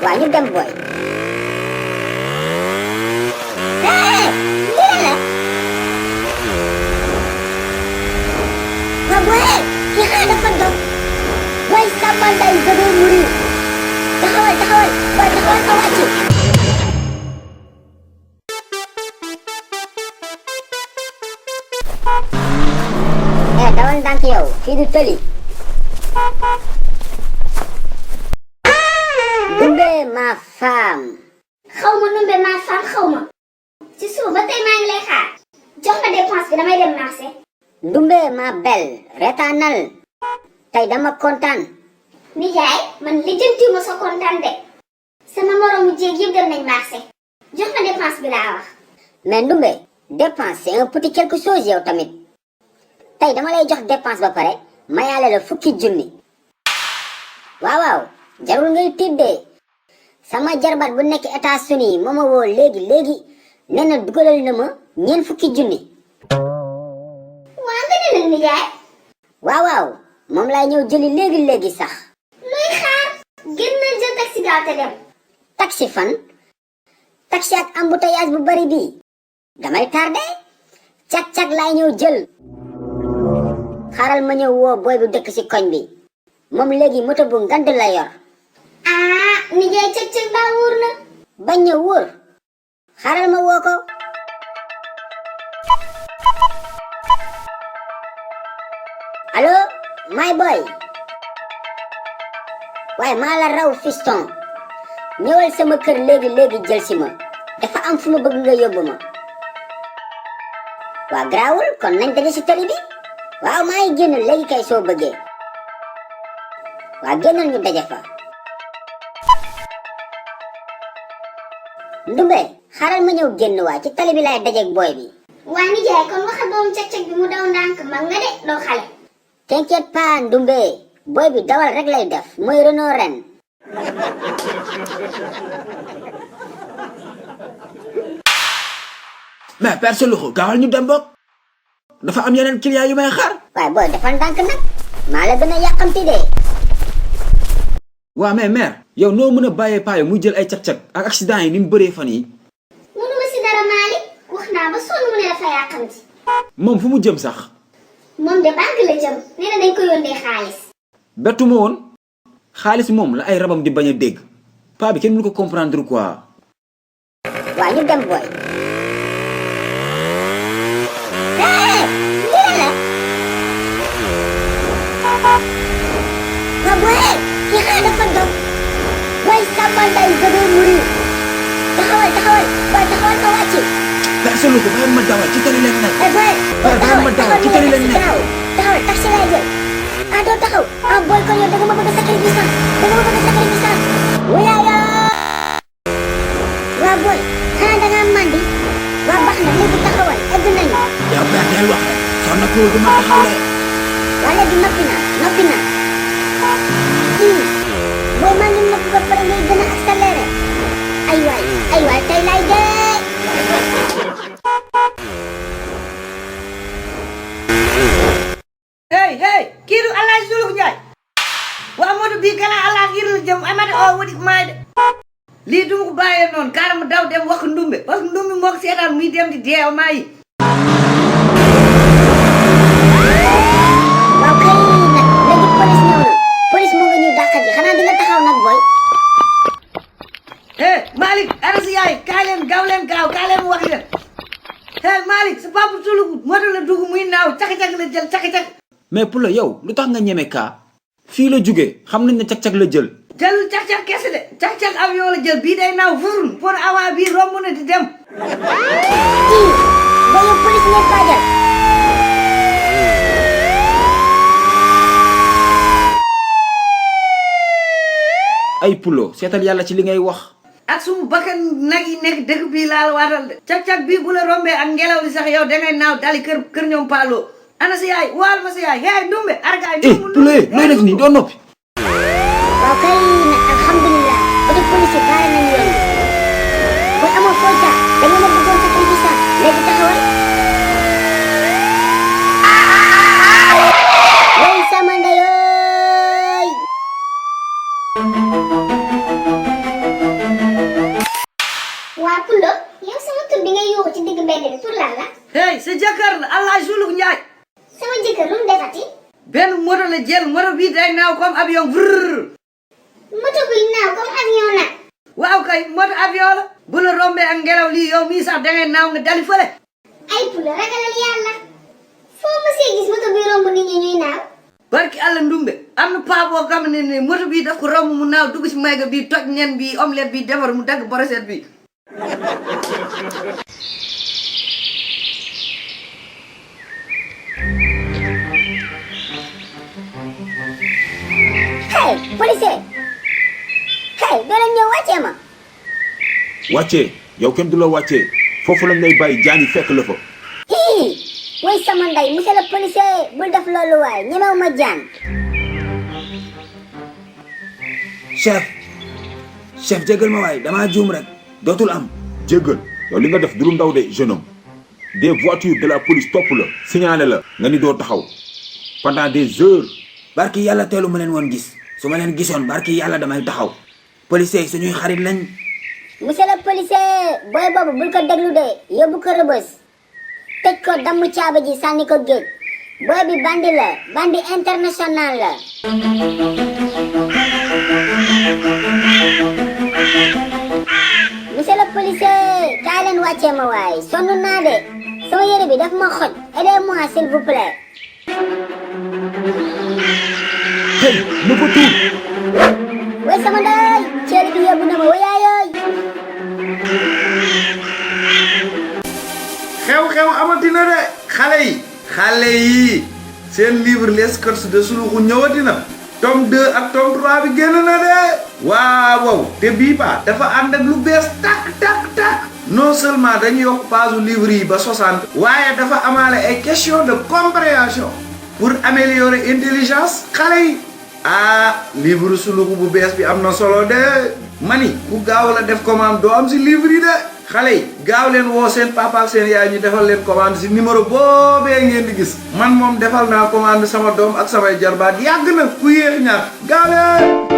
waa ñu dem boy. lii la. waa boy kii xanaa dafa dof. boy sama ndey dafay muri. taxawal boy taxawal nga wàcc. dawal ndànk yow fii du tëli. Dumbe ma femme. xaw ma Dumbe ma femme xaw ma. ci suuf ba tey maa ngi lay xaar. jox ma dépense bi damay dem marché. Dumbe ma belle retaanal. tey dama kontaan. nijaay man lijjantiwuma sa kontaan de. sama moromu jéeg yëpp dem nañ marché. jox ma dépense bi laa wax. mais Dumbe dépense c'est un petit quelque chose yow tamit. tey dama lay jox dépense ba pare mayaale la fukki junni. waaw jarul ngay tiddee. sama jarbat bu nekk États-Unis moo ma woo léegi nee na dugalal na ma ñeent fukki junni. waa nga ne nag nijaay. waaw moom lay ñëw jëli léegi sax. looy xaar. génnal jël taxi gaaw te dem. taxi fan. taxi ak embouteillage bu bari bi damay tardé. cag lay ñëw jël. xaaral ma ñëw woo booy bu dëkk ci koñ bi. moom léegi moto bu ngand la yor. nijaay cag baa wóor na. bañ na wóor. xaaral ma woo ko. allo my boy. waaye maa la raw fiston. ñëwal sama kër léegi jël si ma. dafa am fu ma bëgg nga yóbbu ma. waa garaawul kon nañ daje ci tali bi. waaw maa ngi génn léegi kay soo bëggee. waa génnal ñu daje fa. Ndumbe xaaral ma ñëw génn waa ci tali bi laay dajeeg booy bi. waa nijaay kon waxa doom cag bi mu daw ndànk mag nga de doo xale. t'inquiète pas Ndumbe booy bi dawal rek lay def mooy Renault ren. mais Père Souloukhou gaawal ñu dem bokk. dafa am yeneen client yu may xaar. waaye booy defal ndànk nag maa la gën a yàqamti de. waa mais mère yow noo mën a bàyyee paa muy jël ay cag-cag ak accident yi ni mu bëree fan yi. mënuma si dara Malick wax naa ba sonn mu ne dafa yàqamti. moom fu mu jëm sax. moom de banque la jëm nee na dañ ko yónnee xaalis. bettu ma woon xaalis moom la ay rabam di bañ a dégg paa bi kenn mënu ko comprendre quoi. waa ñu dem booy. waa booy kii xanaa dafa dof. booy sama ndey dafay muri. taxawal booy taxawal nga wàcc. Père Souloukhou bàyyi ma dawal ci tali lañ nekk. bàyyi ma dawal ci tali lañ nekk. taxawal taxi lay jël. doo taxaw. booy kon yow da nga ma bëgg a sacrifice. wuyaaya. waa booy xanaa da ngaa mandi. waa baax na léegi taxawal egg nañu. yow Père del wax rek soo noppul du ma taxawlee. waa léegi noppi na. booy maa ngi noppi ba pare ngay gën a accéléré. ay waay tey lay dee. hey kiiru allah Souloukhou Ndiaye wa Amadou bi kana allah kiiru jëm amade o wadi maade lii duma ko bàyyee noonu kaara mu daw dem wax Ndumbe moo ko seetaan muy dem di deew maayi waaw kay nag léegi police ñëw na police moo nga ñuy dàqat ji xanaa di nga taxaw nag booy. Malick ana si yaay kaay leen gaaw kaay leen wax leen Malick sa papa Souloukhou moto la dugg muy naaw cak-cak la jël cak-cak. mais pour la yow lu tax nga ñeme kaa fii la jóge xam nañ ne cag-cag la jël. jëlul cak-cak kese de cak-cak avion la jël bii day naaw furun pour avant bii romb na di dem. ba yow police ngeen kaa jël. ay pulo seetal yàlla ci li ngay wax. ak sumu bakkan nag yi nekk dëkk bii laa la waatal de cag-cag bii bu la rombee ak ngelaw li sax yow dangay naaw dali kër ñoom Paalo ana si yaay waal ma si yaay Ndumbe argaay pulo looy def nii doo noppi. waaw kay nag alhamdulilah oto police yi baare nañu yoon bi booy amoo foo jaar da nga ma bëggoon sacrifice léegi taxawal. way sama ndeyooy. waa Pulo yow sama tur bi ngay yuuxu ci digg mbedd bi pour lan la. hey sa jëkkër la allah Souloukhou Ndiaye. sama jëkkër lu mu defati. benn moto la jël moto bii day naaw comme avion vrrr. moto buy naaw comme avion nag. waaw kay moto avion la. bu la rombee ak ngelaw lii yow mii sax dangay naaw nga dali fële. ay Pulo ragalal yàlla. foo mësee gis moto buy romb nit ñi ñuy naaw. barki àlla ndumbe am na paa boo xam ne moto bii daf ko romb mu naaw dugg ci mayga bii toj nen bii omelette bii defar mu dagg brochette bii. hey policier hey doo leen ñëw wàccee ma. wàccee yow kenn du la wàccee foofu lañ lay bàyyi jaani fekk la fa. hii woy sama ndey monsieur le policier bul def loolu waay ñemew ma jaan. chef jégal ma waay damaa juum rek dootul am. jégal yow li nga def du lu ndaw de jeune homme des voitures de la police topp la signalé la nga ni doo taxaw pendant des heures. barki yàlla teelu ma leen woon gis su ma leen gisoon barki yàlla damay taxaw policier yi suñuy xarit lañ. monsieur le policier booy boobu bul ko déglu de yóbbu ko rëbës tëj ko damm caaba ji sànni ko géej booy bi bandi la bandi international la. monsieur le policier kaay leen wàccee ma waay sonn naa de sama yére bi daf ma xoj aidez-moi s'il vous plaît. hey na ko tuur. way sama ndey ceeli bi yóbbu na ma wayaayooy. xew-xew amatina de xale yi seen livre les sketchs de Souloukhou ñëwati na tome 2 ak tome 3 bi génn na de waaw te bii ba dafa ànd ak lu bees tak non seulement dañu yokk page livre yi ba 60 waaye dafa amaale ay question de compréhension pour améliorer intelligence xale yi livre Souloukhou bu bees bi am na solo de mani ku gaaw la def commande doo am si livre yi de xale yi gaaw leen woo seen papa ak seen yaay ñu defal leen commande si numéro boobee ngeen di gis man moom defal naa commande sama doom ak samay jarbaat yàgg na ku yéex ñaar gaaw leen